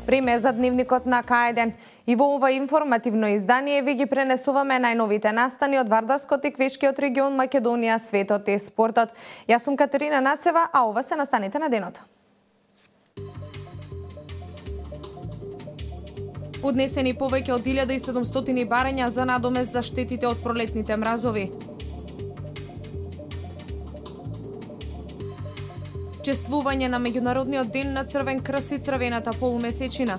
Време за дневникот на К1. И во ова информативно издание ви ги пренесуваме најновите настани од Вардарскот и Квешкиот регион Македонија, светот и спортот. Јас сум Катерина Нацева, а ова се настаните на денот. Поднесени повеќе од 1700 барања за надомест за штетите од пролетните мразови. Чествување на Меѓународниот ден на Црвен крст и Црвената полумесечина.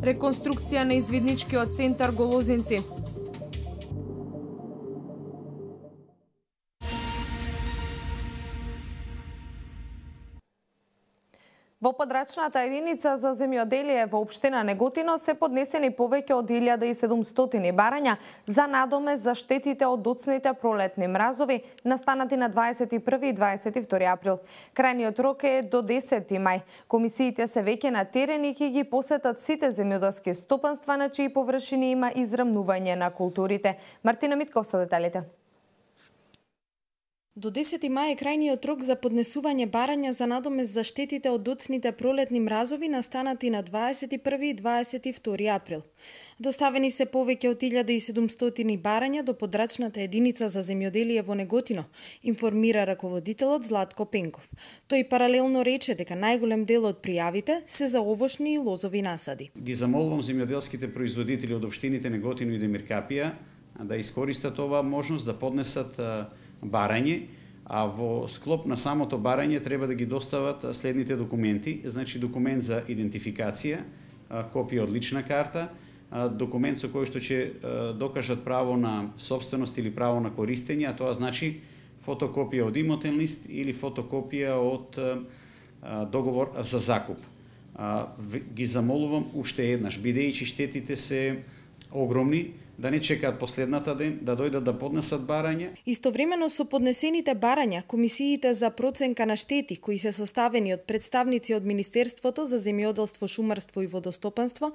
Реконструкција на извидничкиот центар Голозинци. Во подрачната единица за земјоделие во општина Неготино се поднесени повеќе од 1700 барања за надомест за штетите од доцните пролетни мразови настанати на 21 и 22 април. Крајниот рок е до 10 мај. Комисиите се веќе на терен и ќе ги посетат сите земјоделски стопанства на чии површини има израмнување на културите. Мартина Митков со деталите. До 10 мај е крајниот рок за поднесување барања за надомест за штетите од доцните пролетни мразови настанати на 21 и 22 април. Доставени се повеќе од 1700 барања до подрачната единица за земјоделие во Неготино, информира раководителот Златко Пенков. Тој паралелно рече дека најголем дел од пријавите се за овошни и лозови насади. Ги замолувам земјоделските производители од општините Неготино и Демиркапија да искористат оваа можност да поднесат барање, а во склоп на самото барање треба да ги достават следните документи, значи документ за идентификација, копија од лична карта, документ со кој што ќе докажат право на собственост или право на користење, а тоа значи фотокопија од имотен лист или фотокопија од договор за закуп. Ги замолувам уште еднаш, бидејќи штетите се огромни, да не чекаат последната ден, да дојдат да поднесат барања. Истовремено со поднесените барања, комисиите за проценка на штети, кои се составени од представници од Министерството за земјоделство, шумарство и водостопанство,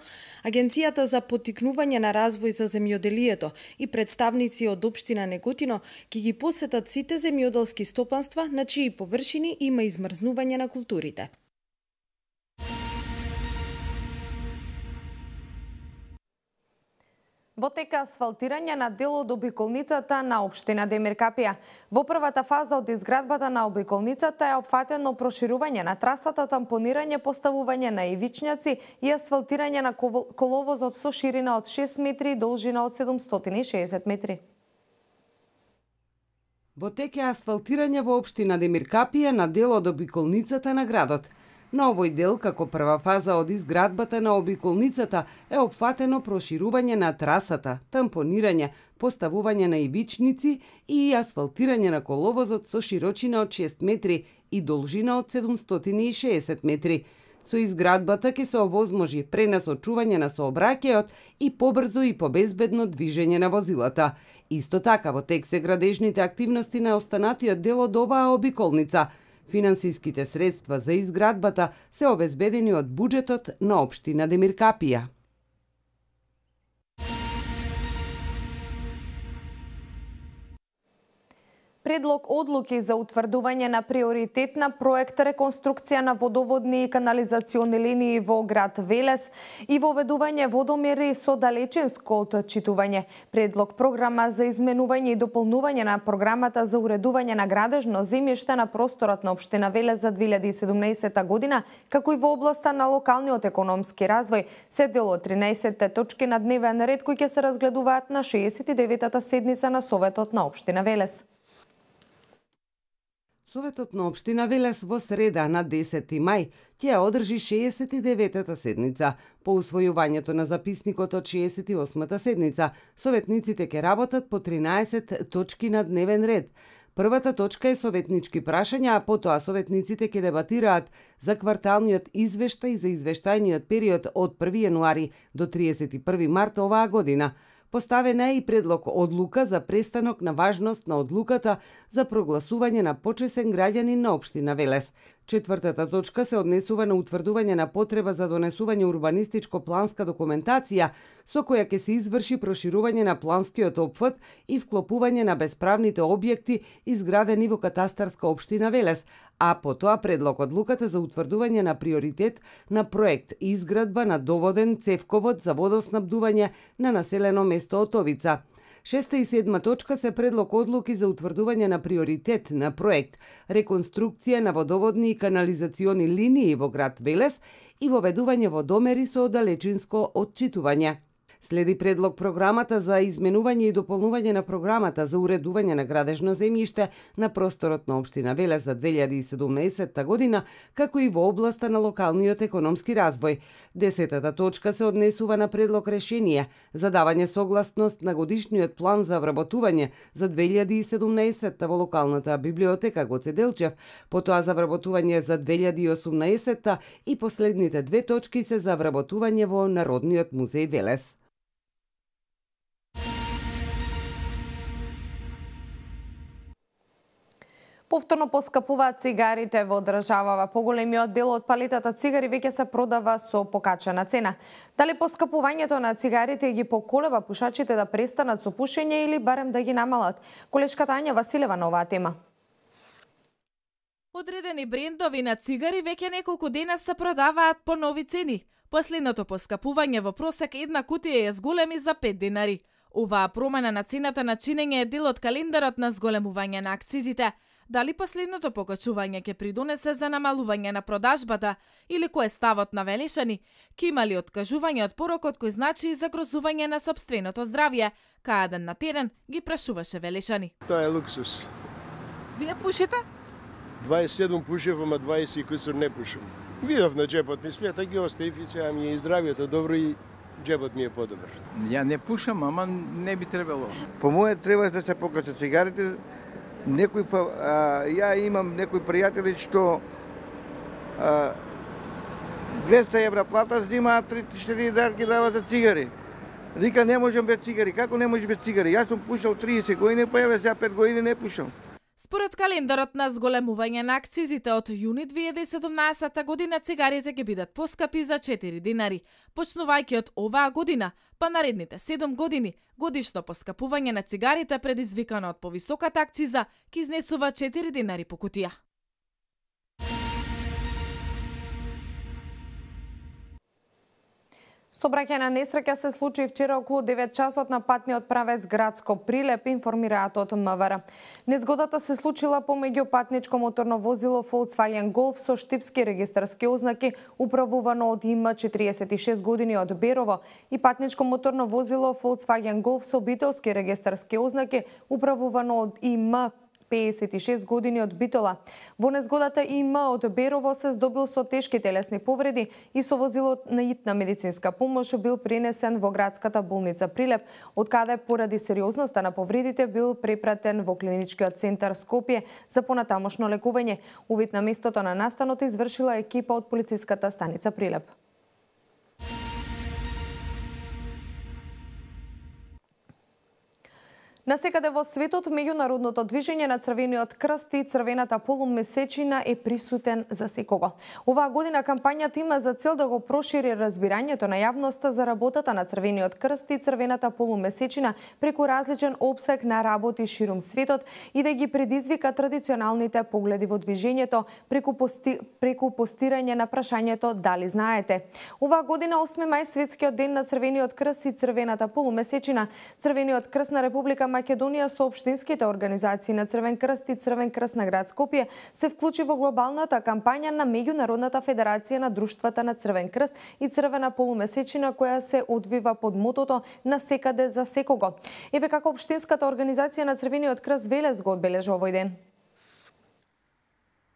Агенцијата за поттикнување на развој за земјоделието и представници од општина Неготино, ќе ги посетат сите земјоделски стопанства на чии површини има измрзнување на културите. Во тека асфалтирање на дел од обиколницата на општина Демиркапија. Во првата фаза од изградбата на обиколницата е опфатено проширување на трасата, тампонирање, поставување на ивичњаци и асфалтирање на коловозот со ширина од 6 метри и должина од 760 метри. Во тека е асфалтирање во општина Демиркапија на дел од обиколницата на градот. На овој дел, како прва фаза од изградбата на обиколницата, е опфатено проширување на трасата, тампонирање, поставување на ивичници и асфалтирање на коловозот со широчина од 6 метри и должина од 760 метри. Со изградбата ќе се овозможи пренасочување на сообраќајот и побрзо и побезбедно движење на возилата. Исто така во тек се градежните активности на останатиот дел од оваа обиколница. Финансиските средства за изградбата се обезбедени од буџетот на општина Демиркапија. Предлог одлуки за утврдување на приоритетна проект реконструкција на водоводни и канализациони линии во град Велес и воведување водомери со далечинско отчитување. Предлог програма за изменување и дополнување на програмата за уредување на градежно земјиште на просторот на општина Велес за 2017 година, како и во областа на локалниот економски развој, се дел од 13 точки на дневен ред кои ќе се разгледуваат на 69-та седница на Советот на општина Велес. Советот на општина Велес во среда на 10 мај ќе ја одржи 69-та седница. По усвојувањето на записникот од 68-та седница, советниците ќе работат по 13 точки на дневен ред. Првата точка е советнички прашања, а потоа советниците ќе дебатираат за кварталниот извештај за извештајниот период од 1 јануари до 31 март оваа година. Поставена е и предлог одлука за престанок на важност на одлуката за прогласување на почесен граѓанин на општина Велес. Четвртата точка се однесува на утврдување на потреба за донесување урбанистичко-планска документација со која ќе се изврши проширување на планскиот опфат и вклопување на бесправните објекти изградени во катастарска општина Велес, а потоа предлог одлуката за утврдување на приоритет на проект изградба на доводен цевковод за водоснабдување на населено место Отовица. Шеста и седма точка се предлог одлуки за утврдување на приоритет на проект реконструкција на водоводни и канализациони линии во град Велес и воведување водомери со оддалечинско отчитување. Следи предлог програмата за изменување и дополнување на програмата за уредување на градежно земјиште на просторот на општина Велес за 2017 година, како и во областа на локалниот економски развој. Десетата точка се однесува на предлог решение за давање согласност на годишниот план за вработување за 2017 во локалната библиотека Гоце Делчев, потоа за вработување за 2018 и последните две точки се за вработување во Народниот музеј Велес. Повторно поскапуваат цигарите во државава. Поголемиот дел од палетата цигари веќе се продава со покачена цена. Дали поскапувањето на цигарите ги поколеба пушачите да престанат со пушење или барем да ги намалат? Колешката Ања Василева на оваа тема. Одредени брендови на цигари веќе неколку дена се продаваат по нови цени. Последното поскапување во просек една кутија е зголеми за 5 денари. Оваа промена на цената на чинење е дел од календарот на зголемување на акцизите. Дали последното покачување ќе придонесе за намалување на продажбата или кој е ставот на Велешани? Ке има ли откажување од порокот кој значи и загрозување на сопственото здравје? Кај на терен ги прашуваше Велешани. Тоа е луксус. Вие пушите? 27 пушев, ама 20 и кусур не пушам. Видов на джепот ми смета ги остави и сега ми е и здравјето добро и джебот ми е подобар. Ја не пушам, ама не би требало. По моје треба да се покачат цигарите. Некој ја имам некои пријатели што 200 евра плата зима, 3-4 дарки дава за цигари. Рика не можам без цигари. Како не можеш без цигари? Јас сум пушал 30 години, па еве сега 5 години не пушам. Според календарот на зголемување на акцизите од јуни 2017 година цигарите ќе бидат поскапи за 4 динари. Почнувајќи од оваа година, па наредните 7 години, годишно поскапување на цигарите предизвикано од повисоката акциза ќе изнесува 4 динари по кутија. Собраќајна несреќа се случи вчера околу 9 часот на патниот правец Градско Прилеп, информираат од МВР. Незгодата се случила помеѓу патничко моторно возило Volkswagen Golf со штипски регистарски ознаки, управувано од ИМ 46 години од Берово, и патничко моторно возило Volkswagen Golf со обителски регистарски ознаки, управувано од ИМ 56 години од Битола. Во незгодата ИМ од Берово се здобил со тешки телесни повреди и со возилот на итна медицинска помош бил пренесен во градската болница Прилеп, од каде поради сериозноста на повредите бил препратен во клиничкиот центар Скопје за понатамошно лекување. Увид на местото на настанот извршила екипа од полициската станица Прилеп. Насекаде во светот меѓународното движење на Црвениот крст и Црвената полумесечина е присутен за секого. Оваа година кампањата има за цел да го прошири разбирањето на јавноста за работата на Црвениот крст и Црвената полумесечина преку различен опсег на работи ширум светот и да ги предизвика традиционалните погледи во движењето преку постирање на прашањето дали знаете. Оваа година 8 мај светскиот ден на Црвениот крст и Црвената полумесечина. Црвениот крст на Република Македонија со општинските организации на Црвен крст и Црвен крст на град Скопје се вклучи во глобалната кампања на Меѓународната федерација на друштвата на Црвен крст и Црвена полумесечина, која се одвива под мотото на секаде за секого. Еве како општинската организација на Црвениот крст Велес го одбележа овој ден.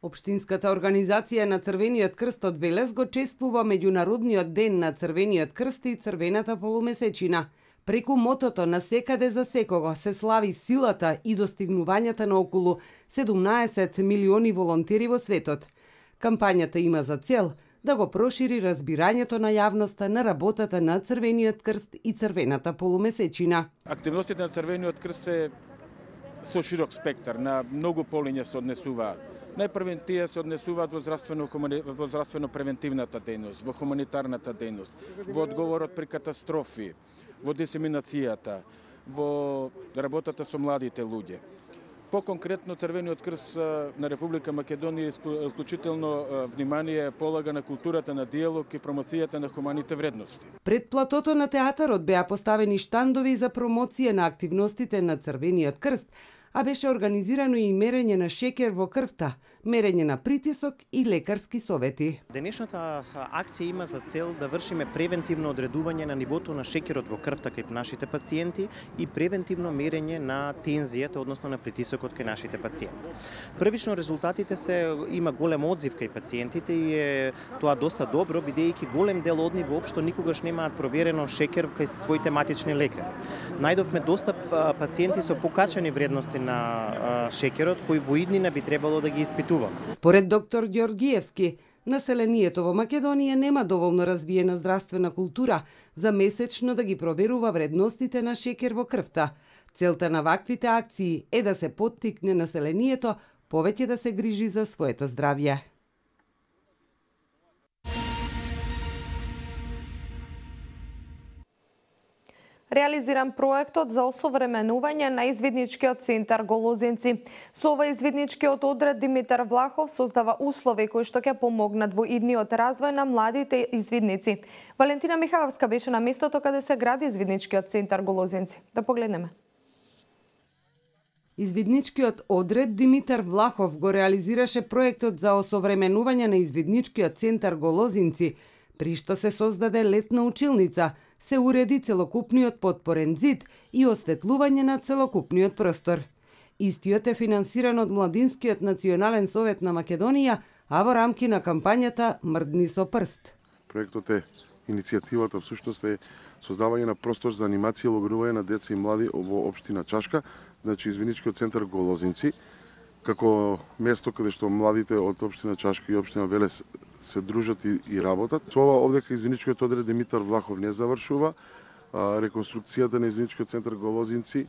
Општинската организација на Црвениот крст од Велес го чествува Меѓународниот ден на Црвениот крст и Црвената полумесечина. Преку мотото на секаде за секого се слави силата и достигнувањата на околу 17 милиони волонтери во светот. Кампањата има за цел да го прошири разбирањето на јавноста на работата на Црвениот крст и Црвената полумесечина. Активностите на Црвениот крст се со широк спектар, на многу полиња се однесуваат. Најпрвен тие се однесуваат во здравствено-превентивната дејност, во хуманитарната дејност, во одговорот при катастрофи, во дисеминацијата, во работата со младите луѓе. По-конкретно, Црвениот крст на Република Македонија исклучително внимание полага на културата на диалог и промоцијата на хуманите вредности. Пред платото на театарот беа поставени штандови за промоција на активностите на Црвениот крст, а беше организирано и мерење на шекер во крвта, мерење на притисок и лекарски совети. Денешната акција има за цел да вршиме превентивно одредување на нивото на шекерот во крвта кај нашите пациенти и превентивно мерење на тензијата, односно на притисокот кај нашите пациенти. Првично резултатите има голем одзив кај пациентите и е тоа доста добро, бидејќи голем дел од нив воопшто никогаш немаат проверено шекер кај своите матични лекари. Најдовме доста пациенти со покачени вредности на шекерот кои во иднина би требало да ги испитуваме. Според доктор Ѓоргиевски, населението во Македонија нема доволно развиена здравствена култура за месечно да ги проверува вредностите на шекер во крвта. Целта на ваквите акции е да се поттикне населението повеќе да се грижи за своето здравје. Реализиран проектот за осовременување на извидничкиот центар Голозенци. Со ова извидничкиот одред Димитар Влахов создава услови кои што ќе помогнат во идниот развој на младите извидници. Валентина Михайловска беше на местото каде се гради извидничкиот центар Голозенци. Да погледнеме. Извидничкиот одред Димитар Влахов го реализираше проектот за осовременување на извидничкиот центар Голозинци, при што се создаде летна училница, се уреди целокупниот потпорен зид и осветлување на целокупниот простор. Истиот е финансиран од Младинскиот национален совет на Македонија, а во рамки на кампањата Мрдни со прст. Проектот е иницијативата всушност е создавање на простор за анимација и обогрување на деца и млади во општина Чашка, значи извидничкиот центар Голозинци, како место каде што младите од општина Чашка и општина Велес се дружат и работат. Со ова овдека извидничкиот одред Димитар Влахов не завршува. Реконструкцијата на извидничкиот центар Голозинци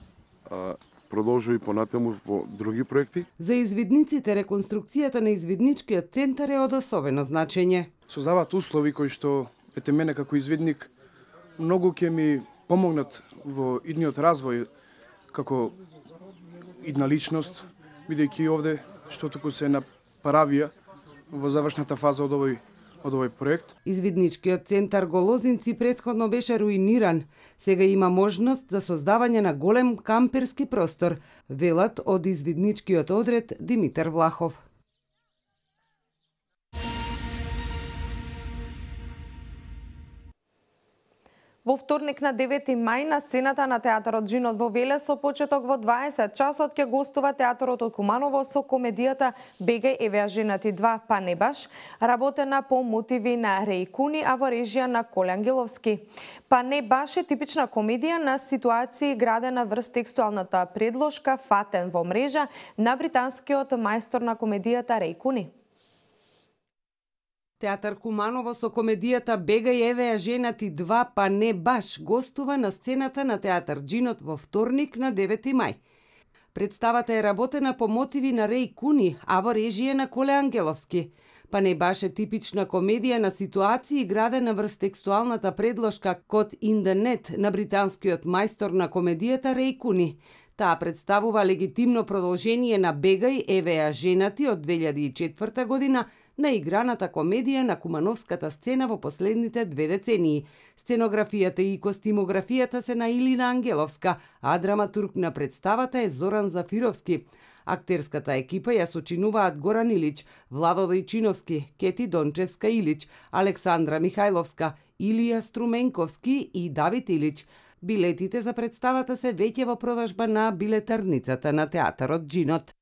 продолжува и понатаму во други проекти. За извидниците реконструкцијата на извидничкиот центар е од особено значење. Создаваат услови кои што ете мене како извидник многу ќе ми помогнат во идниот развој како идна личност, бидејќи овде што туку се направија во завршната фаза од овој проект. Извидничкиот центар Голозинци претходно беше руиниран. Сега има можност за создавање на голем камперски простор, велат од извидничкиот одред Димитар Влахов. Во вторник на 9 мај на сцената на театарот Джинот во Велес со почеток во 20 часот ќе гостува театарот од Куманово со комедијата Бегај еве женати 2, па не баш, работена по мотиви на Реј Куни, а во режија на Коле Ангеловски. Па не баш е типична комедија на ситуации градена врз текстуалната предложка Фатен во мрежа на британскиот мајстор на комедијата Реј Куни. Театар Куманово со комедијата Бегај еве женати 2, па не баш, гостува на сцената на театар Джинот во вторник на 9 мај. Представата е работена по мотиви на Реј Куни, а во режија на Коле Ангеловски. Па не баш е типична комедија на ситуации градена врз текстуалната предложка Caught in the Net на британскиот мајстор на комедијата Реј Куни. Таа представува легитимно продолжение на Бегај еве женати од 2004 година, на играната комедија на кумановската сцена во последните 2 децении. Сценографијата и костимографијата се на Илина Ангеловска, а драматург на представата е Зоран Зафировски. Актерската екипа ја сочинуваат Горан Илич, Владо Дојчиновски, Кети Дончевска Илич, Александра Михајловска, Илија Струменковски и Давид Илич. Билетите за представата се веќе во продажба на билетарницата на театарот Джинот.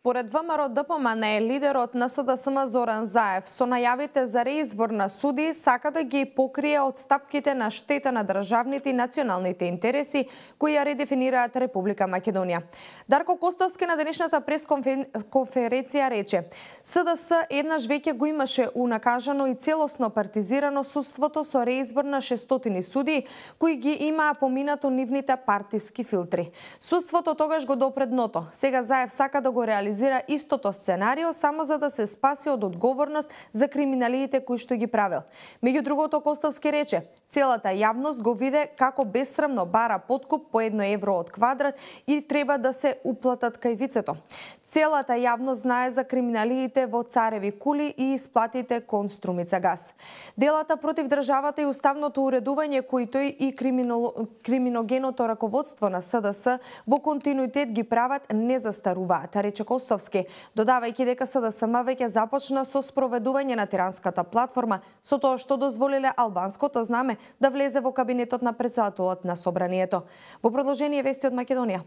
Според ВМРО ДПМН, лидерот на СДСМ Зоран Заев со најавите за реизбор на суди сака да ги покрие одстапките на штета на државните и националните интереси кои ја редефинираат Република Македонија. Дарко Костовски на денешната пресконференција рече: СДС еднаш веќе го имаше унакажано и целосно партизирано судството со реизбор на 600 суди кои ги имаа поминато нивните партиски филтри. Судството тогаш го допре дното. Сега Заев сака да го реализира истото сценарио само за да се спаси од одговорност за криминалиите кои што ги правил. Меѓу другото, Костовски рече: целата јавност го виде како бесрамно бара подкуп по 1 евро од квадрат и треба да се уплатат кај вицето. Целата јавност знае за криминалиите во Цареви кули и исплатите кон Струмица газ. Делата против државата и уставното уредување кои тој и криминогеното раководство на СДС во континуитет ги прават не застаруваат, рече Костовски, додавајќи дека СДСМ веќе започна со спроведување на тиранската платформа со тоа што дозволиле албанското знаме да влезе во кабинетот на претседателот на собранието. Во продолжение вести од Македонија.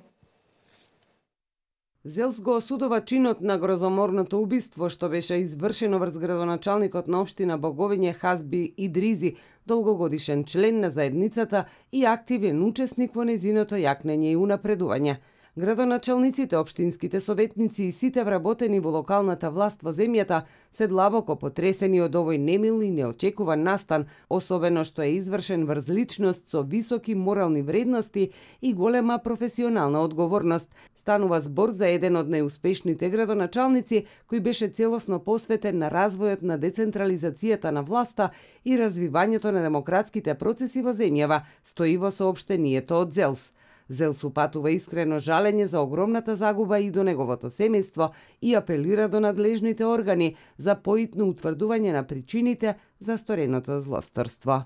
ЗЕЛС го осудува чинот на грозоморното убиство што беше извршено врз градоначалникот на општина Боговиње Хазби Идризи, долгогодишен член на заедницата и активен учесник во незиното јакнење и унапредување. Градоначалниците, општинските советници и сите вработени во локалната власт во земјата се длабоко потресени од овој немил и неочекуван настан, особено што е извршен врз личност со високи морални вредности и голема професионална одговорност. Станува збор за еден од најуспешните градоначалници кој беше целосно посветен на развојот на децентрализацијата на власта и развивањето на демократските процеси во земјава, стои во соопштението од ЗЕЛС. ЗЕЛС упатува искрено жалење за огромната загуба и до неговото семејство и апелира до надлежните органи за поитно утврдување на причините за стореното злосторство.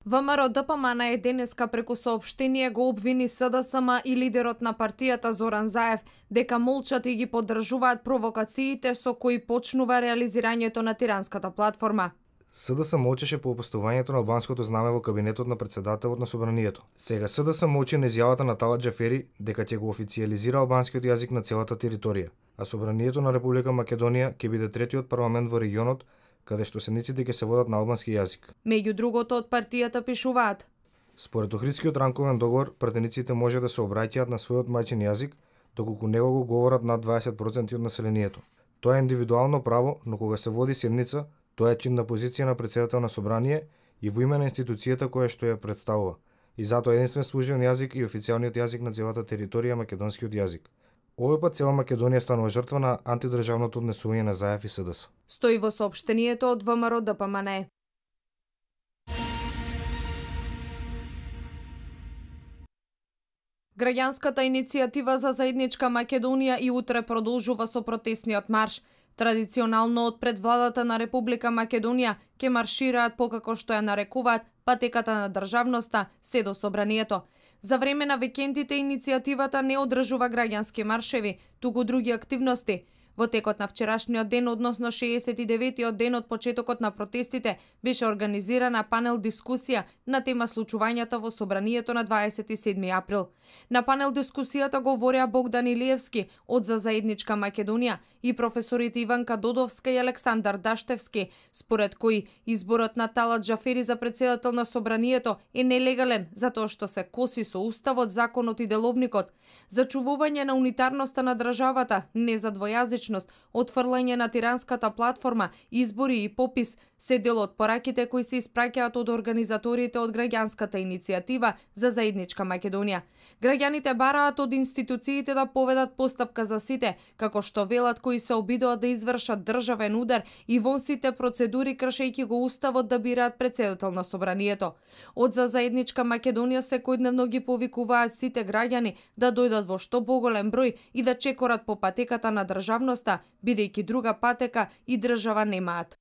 ВМРО ДПМН е денеска преку соопштение го обвини СДСМ и лидерот на партијата Зоран Заев дека молчат и ги поддржуваат провокациите со кои почнува реализирањето на тиранската платформа. СДС молчеше по опостувањето на албанското знаме во кабинетот на претседателот на собранието. Сега СДС молчи на изјавата на Талат Џафери дека ќе го официјализира албанскиот јазик на целата територија, а собранието на Република Македонија ќе биде третиот парламент во регионот каде што седниците ќе се водат на албански јазик. Меѓу другото, од партијата пишуваат: според Охридскиот ранковен договор, пратениците може да се обраќаат на својот мајчин јазик, доколку него го говорат над 20% од населението. Тоа е индивидуално право, но кога се води седница, тоа е чин на позиција на претседател на собрание и во име на институцијата која што ја представува. И затоа единствен службен јазик и официјалниот јазик на целата територија македонскиот јазик. Овој пат цела Македонија станува жртва на антидржавното однесување на Заев и СДС. Стои во соопштението од ВМРО ДПМН. Граѓанската иницијатива за заедничка Македонија и утре продолжува со протесниот марш. Традиционално од пред владата на Република Македонија ќе маршираат покако што ја нарекуваат патеката на државноста се до собранието. За време на викендите иницијативата не одржува граѓански маршеви, туку други активности. Во текот на вчерашниот ден, односно 69-тиот ден од почетокот на протестите, беше организирана панел дискусија на тема случувањата во собранието на 27 април. На панел дискусијата говореа Богдан Илиевски од За заедничка Македонија и професорите Иванка Додовска и Александар Даштевски, според кои изборот на Талат Џафери за претседател на собранието е нелегален затоа што се коси со уставот, законот и деловникот. Зачувување на унитарноста на државата, не за двојазичност, отфрлање на тиранската платформа, избори и попис се дел од пораките кои се испраќаат од организаторите од граѓанската иницијатива за заедничка Македонија. Граѓаните бараат од институциите да поведат постапка за сите, како што велат кои се обидоа да извршат државен удар и вон сите процедури кршејќи го уставот да бираат претседател на собранието. Од За заедничка Македонија секојдневно ги повикуваат сите граѓани да дојдат во што поголем број и да чекорат по патеката на државноста, бидејќи друга патека и држава немаат.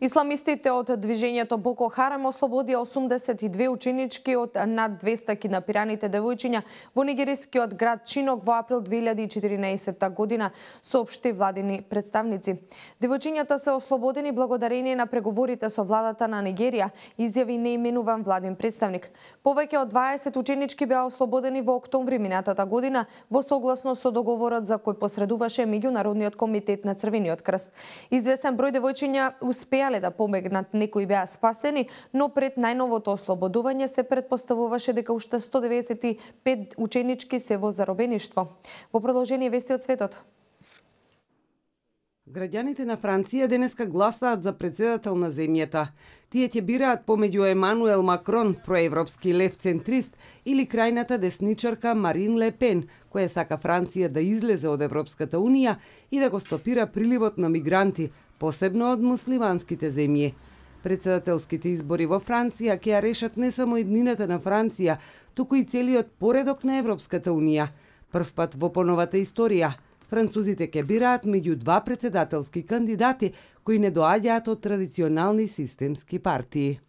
Исламистите од движењето Боко Харам ослободија 82 ученички од над 200 киднапираните девојчиња во нигерискиот град Чинок во април 2014 година, соопшти владини представници. Девојчињата се ослободени благодарение на преговорите со владата на Нигерија, изјави неименуван владин представник. Повеќе од 20 ученички беа ослободени во октомври минатата година во согласно со договорот за кој посредуваше Меѓународниот комитет на Црвениот крст. Известен број девојчиња успеале да помогнат, некои беа спасени, но пред најновото ослободување се претпоставуваше дека уште 195 ученички се во заробеништво. Во продолжение вести од светот. Граѓаните на Франција денеска гласаат за председател на земјата. Тие ќе бираат помеѓу Емануел Макрон, проевропски лев-центрист, или крајната десничарка Марин Ле Пен, која сака Франција да излезе од Европската унија и да го стопира приливот на мигранти, посебно од муслиманските земји. Председателските избори во Франција ќе ја решат не само иднината на Франција, туку и целиот поредок на Европската унија. Првпат во поновата историја, французите ќе бираат меѓу два председателски кандидати кои не доаѓаат од традиционални системски партии.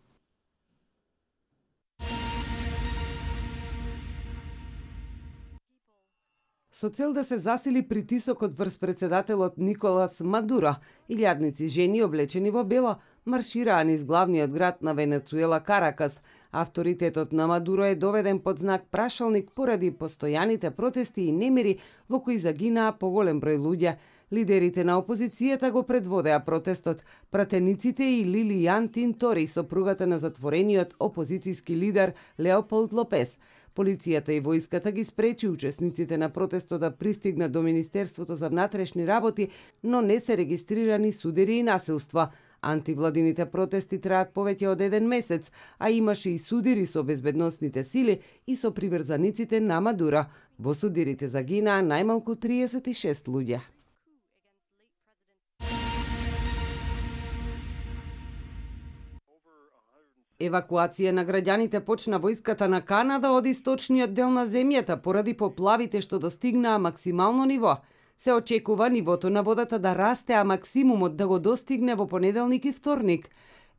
Со цел да се засили притисокот врз председателот Николас Мадуро, илјадници жени облечени во бело маршираа низ главниот град на Венецуела Каракас. Авторитетот на Мадуро е доведен под знак прашалник поради постојаните протести и немири во кои загинаа поголем број луѓе. Лидерите на опозицијата го предводеа протестот. Пратениците и Лилијан Тинтори, сопругата на затворениот опозицијски лидер Леополд Лопес. Полицијата и војската ги спречи учесниците на протестот да пристигнат до Министерството за внатрешни работи, но не се регистрирани судери и насилства. Антивладините протести траат повеќе од 1 месец, а имаше и судири со безбедносните сили и со приврзаниците на Мадуро. Во судирите загинаа најмалку 36 луѓе. Евакуација на граѓаните почна војската на Канада од источниот дел на земјата поради поплавите што достигнаа максимално ниво. Се очекува нивото на водата да расте, а максимумот да го достигне во понеделник и вторник.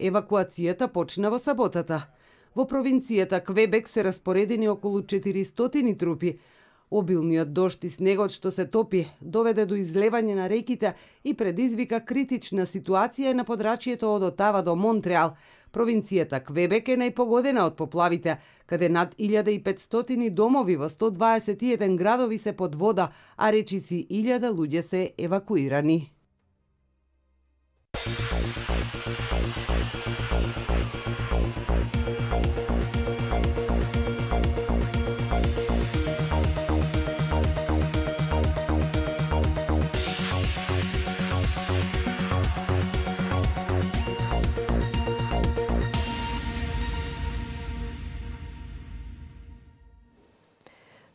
Евакуацијата почна во саботата. Во провинцијата Квебек се распоредени околу 400 трупи. Обилниот дожд и снегот што се топи доведе до излевање на реките и предизвика критична ситуација на подрачјето од Отава до Монтреал. Провинцијата Квебек е најпогодена од поплавите, каде над 1500 домови во 121 градови се под вода, а речиси 1000 луѓе се евакуирани.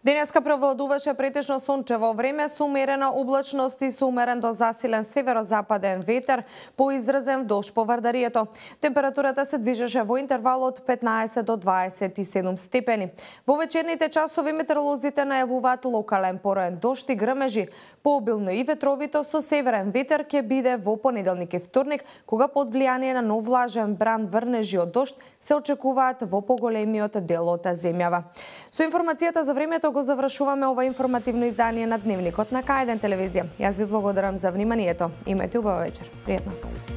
Денеска превладуваше претежно сончево време со умерена облачност и со умерен до засилен северозападен ветер, поизразен дожд по Вардарието. Температурата се движеше во интервал од 15 до 27 степени. Во вечерните часови метеоролозите најавуваат локален пороен дожд и грмежи. Пообилно и ветровито со северен ветер ќе биде во понеделник и вторник, кога под влијание на нов влажен бран врнежи од дожд се очекуваат во поголемиот дел од земјава. Со информацијата за времето го завршуваме ова информативно издание на Дневникот на К1 телевизија. Јас ви благодарам за вниманието. Имајте убава вечер. Пријатно.